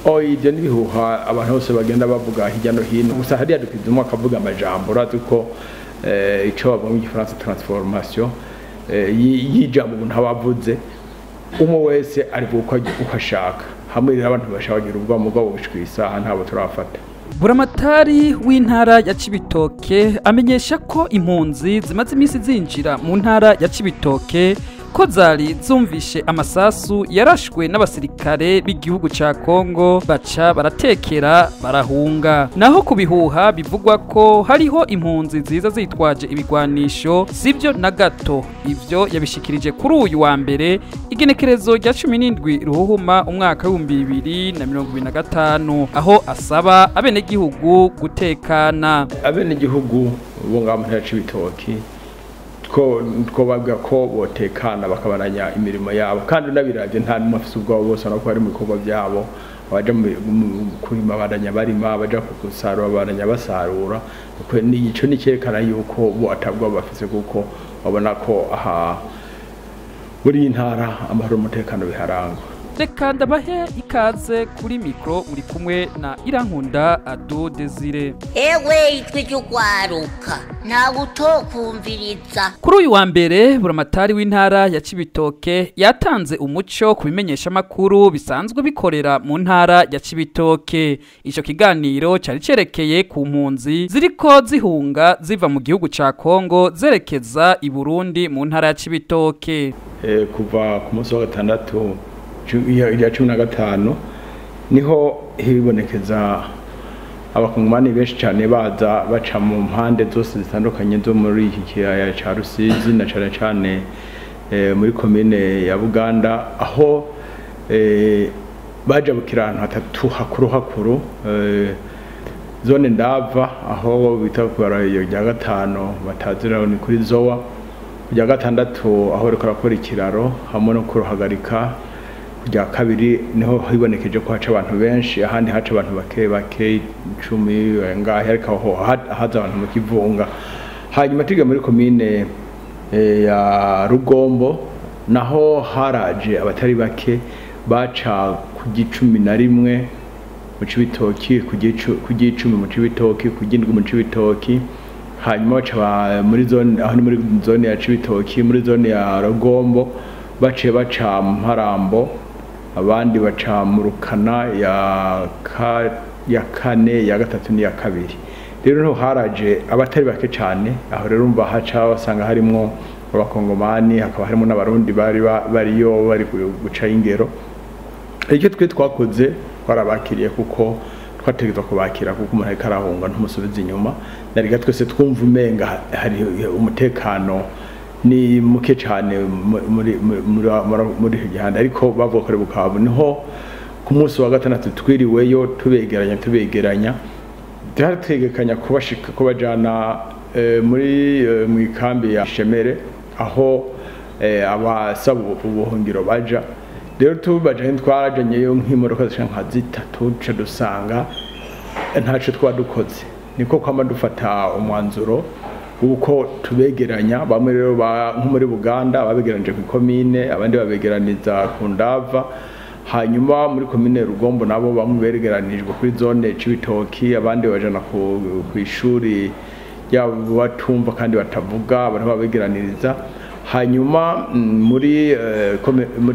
Ibyo n'ibihuha abantu bose bagenda bavuga hirya no hino. Gusa hariya dukiza umwe akavuga amajambo, urazi ko ico bavuga mu gifaransa transformation y'ijambo umuntu aba avuze, umwe wese arivuga uko ashaka. Hamwe rero abantu bashaka kugira ubwoba, mugabo gushika isaha ntabo turafata. Buramatari w'intara ya Cibitoke amenyesha ko impunzi zimaze iminsi zinjira mu ntara ya Cibitoke ko zari zumvishe amasasu yarashwe n'abasirikare b'igihugu ca Kongo, baca baratekera barahunga. Naho ku bihuha bivugwa ko hariho impunzi ziza zitwaje ibigwanisho, sivyo na gato. Ivyo yabishikirije kuri uyu wa mbere, igenekerezo rya 17 Ruhuhuma umwaka w'2025, aho asaba abenegihugu gutekana. Abenegihugu bo ngaha mu ntara ya Cibitoke twobabwira ko botekana bakabananya imirimo yabo, kandi unabiravye nta n'umwe afise ubwoba, bose urabona ko bari mu bikorwa vyabo. Abaja kurima bandanya barima, abaja gusarura bandanya basarura. Ico ni icerekana yuko bo atabwoba bafise, kuko babona ko aha muri iyi ntara amahoro n'umutekano biharangwa. Reka ndabahe ikaze kuri mikro, muri kumwe na Irankunda Ado Desire. Ewe, ijwi ry'ugwaruka, ntawe utokumviriza. Kuri uyu wa mbere, buramatari w'intara ya Cibitoke yatanze umuco ku bimenyeshamakuru bisanzwe bikorera mu ntara ya Cibitoke. Ico kiganiro cari cerekeye ku mpunzi ziriko zihunga ziva mu gihugu ca Kongo zerekeza i Burundi mu ntara ya Cibitoke. Kuva ku munsi wa gatandatu ya 15 niho hibonekeza abakongomani benshi cyane baza baca mu mpande zose zitandukanye zo muri iki kiyaya ca Rusizi, na cane cane muri komine ya Buganda, aho baja bukira ahantu hatatu hakuru hakuru: zone Ndava, aho bita ku rya gatanu batazira ni kuri Zowa, rya gatandatu aho bariko barakora ikiraro hamwe no kuruhagarika, rya kabiri niho hibonekeje ko haca abantu benshi. Ahandi haca abantu bake bake, 10 ngahe, ariko aho haza abantu mu kivunga. Hanyuma tugiye muri komine ya Rugombo, naho haraje abatari bake baca ku 11 mu Cibitoki, ku 10 mu Cibitoki, ku 7 mu Cibitoki. Hanyuma baca muri zone, aho ni muri zone ya Cibitoki, muri zone ya Rugombo baciye baca mu Mparambo, abandi baca mu Rukana ya kane, ya gatatu n'iya kabiri. Rero niho haraje abatari bake cyane. Aho rero umva haca basanga harimwo abakongomani, hakaba harimo n'abarundi bari bariyo bari guca ingero. Icyo twe twakoze, twarabakiriye kuko twategerezwa kubakira, kuko umuntu ariko arahunga ntumusubiza inyuma. Nariga twese twumva umenga hari umutekano ni muke cyane muri icyo gihanda, ariko bavuga ko ari Bukavu. Niho ku munsi wa gatandatu twiriweyo tubegeranya, tubegeranya, byarategekanya kubashika kubajana muri mu ikambi ya Shemere, aho abasaba ubuhungiro baja. Rero tubajanye, twarajanyeyo nk'imodoka zishika nka zitatu, duca dusanga ntaco twa dukoze. Niko kwama dufata umwanzuro wuko tubegeranya. Bamwe rero nko muri Buganda babegeranije ku komine, abandi babegeraniza ku Ndava. Hanyuma muri komine Rugombo nabo bamwe begeranijwe kuri zone Cibitoki, abandi bajana ku ishuri yabo batumva kandi batavuga, abantu babegeraniriza. Hanyuma muri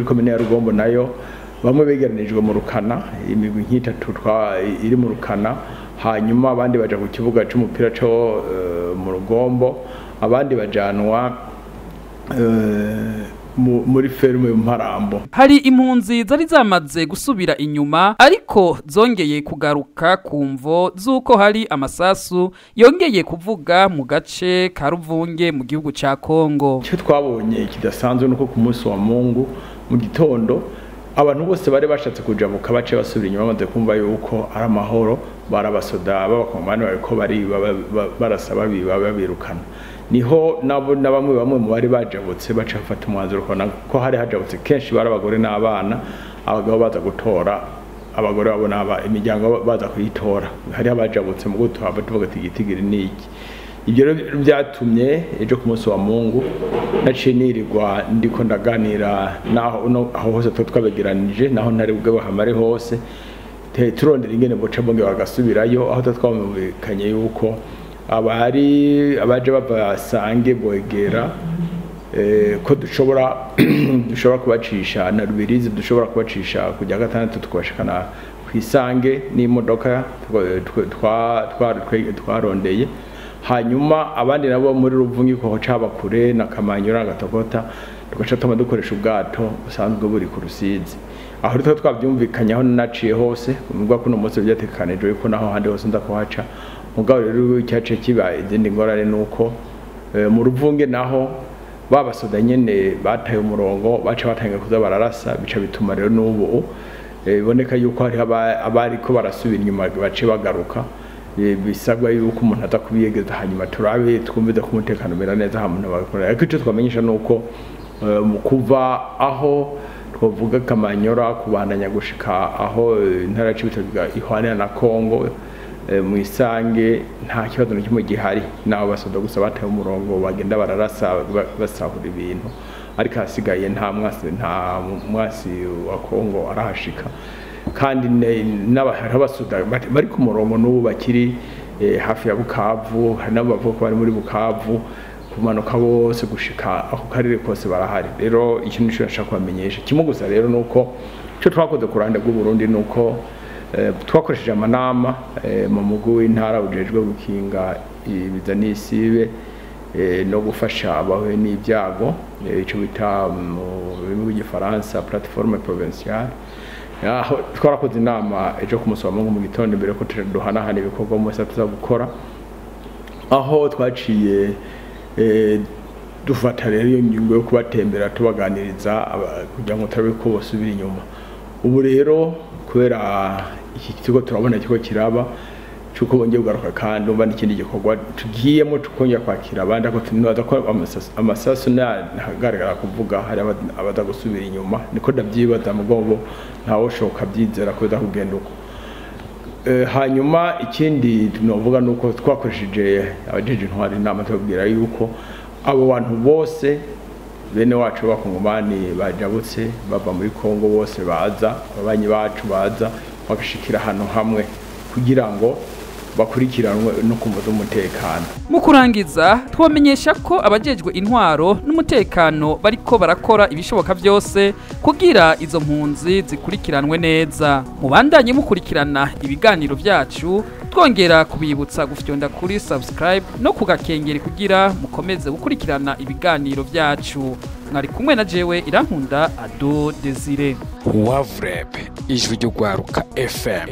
komine ya Rugombo nayo bamwe begeranijwe mu Rukana, imigwi nk'itatu iri mu Rukana. Hanyuma abandi baja ku kibuga c'umupira co mu Rugombo, abandi bajanwa muri ferme mu Mparambo. Hari impunzi zari zamaze gusubira inyuma, ariko zongeye kugaruka ku mvo z'uko hari amasasu yongeye kuvuga mu gace ka Ruvunge mu gihugu ca Kongo. Icyo twabonye kidasanzwe nuko ku munsi wa Mungu mu gitondo abantu bose bari bashatse kujabuka bace basubira inyuma bamaze kumva yuko ari amahoro. Barabasoda b'abakongomani bariko bariba, barasa, babiba, babirukana. Niho nabo na bamwe bamwe mu bari bajabutse baca bafata umwanzuro ko hari hajabutse kenshi bari abagore n'abana, abagabo baza gutora abagore babo n'aba imiryango baza kuyitora. Hari abajabutse mu gutora tuvuga ati igitigiri ni iki. Ibyo rero byatumye ejo ku munsi wa Mungu naciye nirirwa ndiko ndaganira naho aho hose tuba twabegeranije, naho ntari bwe bahamare hose. Turondera ingene boca bongera bagasubirayo, aho twamvikanye yuko abari abaje bava Sange bwegera ko dushobora kubacisha na Rubirizi, dushobora kubacisha kujya gatandatu tukabashikana kwisange n'imodoka twarondeye. Hanyuma abandi nabo muri Ruvungi ko caba kure na Kamanyura na Gatogota, tugaca tuma dukoresha ubwato busanzwe buri ku Rusizi. Aho rero twabyumvikanye aho naciye hose mubwa kuno munsi byatekanijwe yuko naho handi hose ndakuhaca. Mugabo rero icyace kiba izindi ngorane nuko mu Ruvunge naho babasoda nyene bataye umurongo, baca batanga kuza bararasa, bica bituma rero n'ubu biboneka yuko hari abari ko barasubira inyuma bace bagaruka. Bisabwa yuko umuntu aza kubiyegeza, hanyuma turabe twumvize ko umutekano umera neza hamwe bagakora. Ariko icyo twamenyesha nuko mu kuva aho twavuga Kamanyora kubandanya gushika aho intara ya Cibitoke ihwanira na Kongo mu Isange nta kibazo na kimwe gihari, naho basoda gusa bataye umurongo bagenda bararasa basahura ibintu, ariko hasigaye nta mwasi wa Kongo arahashika. Kandi n'abasoda bari ku murongo n'ubu bakiri hafi ya Bukavu, hari n'abavuga ko bari muri Bukavu kumanuka bose gushika ako karere kose barahari. Rero ikintu nico nashaka kubamenyesha kimwe gusa rero nuko ico twakoze ku ruhande rw'u Burundi nuko twakoresheje amanama mu mugwi w'intara ujejwe gukinga ibiza n'isibe no gufasha abahuye n'ibyago, ico bita mu rurimi rw'igifaransa plateforme provinciale. Aho twarakoze inama ejo ku munsi wa Mungu mu gitondo mbere ko duhanahana ibikorwa mu tuza gukora, aho twaciye dufata rero iyo ngingo yo kubatembera tubaganiriza kugira ngo turabe ko bosubira inyuma. Ubu rero kubera iki kigo turabona kiko kiraba cuko bongeye kugaruka, kandi umva n'ikindi gikorwa tugiyemo tukongera kwakira abandi, ariko tunaza ko amasasu ntagaragara kuvuga hari abaza gusubira inyuma, niko ndavyibaza mugobo ntawoshoka byizera ko biza kugenda uko. Hanyuma ikindi novuga nuko twakoresheje abajeje intwari inama tubabwira yuko abo bantu bose bene wacu b'abakongomani bajabutse bava muri Kongo bose baza, ababanyi bacu baza bagashikira hano hamwe kugira ngo bakurikiranwe no kumva umutekano. Mu kurangiza twamenyesha ko abajejwe intwaro n'umutekano bariko barakora ibishoboka byose kugira izo mpunzi zikurikiranwe neza. Mubandanye mukurikirana ibiganiro byacu, twongera kubibutsa gufyonda kuri subscribe no kugakengera kugira mukomeze gukurikirana ibiganiro byacu. Mwari kumwe na jewe Irankunda Ado Desire. Wavreb, ijwi ry'ugwaruka FM.